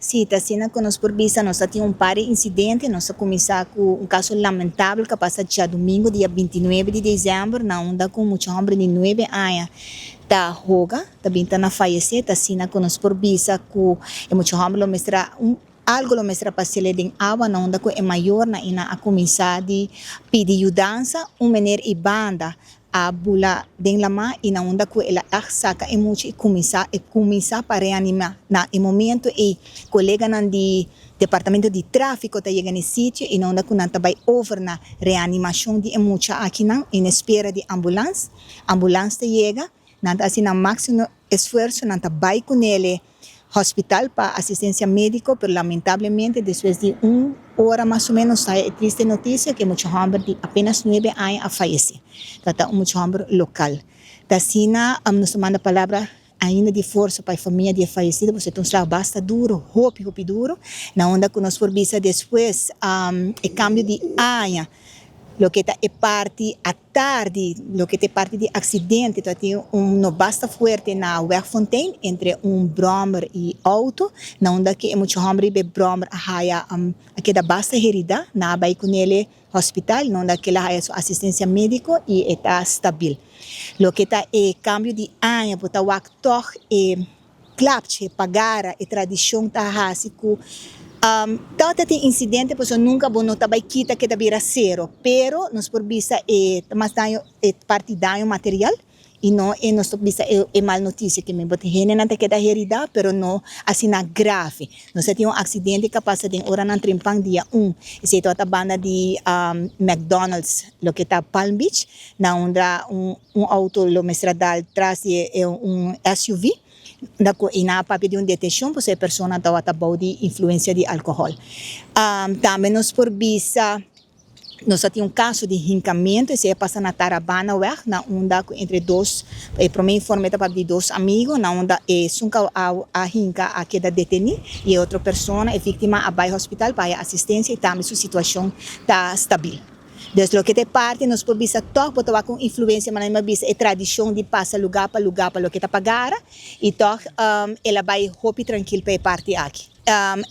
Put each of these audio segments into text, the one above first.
Sí, ta asina ku nos por bisa nos a tin un par di insidente. Nos a kuminsá ku un kaso lamentabel ku a pasa djadumingu dia 29 di desèmber na unda ku un mucha hòmber di 9 aña ta hoga, ta bin ta na fayesé. Ta asina ku nos por bisa ku e mucha hòmber lo mester a un algu lo mester a pas'é den awa, na unda ku e mayornan i a kuminsá di pidi yudansa. Un mener i banda a bula den lama i na unda ku el a saka e mucha i kuminsá pa reanimá. Na e momento e koleganan di departamento di tráfiko ta yega na e sitio i na unda ku nan ta bai over na reanimashon di e mucha akinan en espera di ambulans. Ambulans ta yega, nan ta hasi nan máksimo esfuerso, nan ta bai kuné hospital pa asistensia médiko, pero lamentablemente despues di un ora mas o ménos e triste notisia ku e mucha hòmber di apenas 9 aña a fayesé. Ta un mucha hòmber lokal. Ta asina nos ta manda palabra ainda di forsa pa e famia di fayesido, pasobra ta un trabou basta duru, hopi, hopi duru, na unda ku nos por bisa despues e kambio di aña, loke ta e parti atardi, loke ta e parti di aksidente, tin un no basta fuerte na Wegfontein entre un bròmer i outo, na unda ku e mucha hòmber e bròmer a haya a keda basta heridá, nan a bai kuné hospital, na unda ku el a haya su asistensia médiko i ta stabil. Loke ta e kambio di aña, bo ta wak toch e klapchi, pagara, e tradishon ta hasi ku ta tin insidente, pues nunka bo no ta bai kita ku ta bira sero, pero nos por bisa e mas daño e parti daño material i no e nos bisa e mal notisia ku mi bo hendenan ta keda heridá, pero no asina grave. Nos tin un aksidente ku a pasa den oranan trempan dia 1. Esei ta banda di McDonald's, loke ta Palm Beach, na unda un outo lo mester a dal tras di un SUV. Da ku i nan a papia di un detenshon, pues e persona tabata bou di influensia di alkohòl. Tambe nos por bisa nos tin un kaso di hinkamentu, esei a pasa na Tarabana Weg, na unda entre dos, e promé informe ta di dos amigu, na unda esun ku a hinka a keda detení i e otro persona, e víktima, a bai hospital pa asistensia i tambe su situashon ta stabil. Dus loke ta parti nos por bisa toch bo ta ku influensia, ma nan bisa e tradishon di pasa lugá pa lugá pa loke ta pagara i toch el a bai hopi trankil pa e parti aki.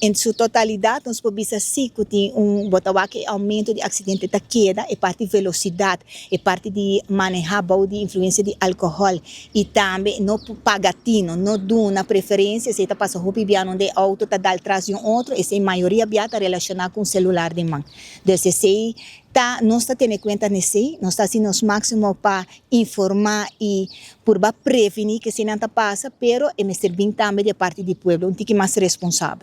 En su totalidat nos por bisa sí ku tin un bo ta wak e oumento di aksidente ta keda e parti velosidat, e parti di manehá bou di influensia di alkohòl i tambe no paga tino, no duna preferensia. Esei ta pasa hopi bia unda e outo ta dal tras di un otro, esei mayoria bia ta relashoná ku un selular den man. Dus esei ta nos ta tene kuenta n'esei, nos ta hasi nos máksimo pa informá i purba prevení ku eseinan ta pasa, pero e mester bin tambe di e parti di pueblo un tiki mas responsabel.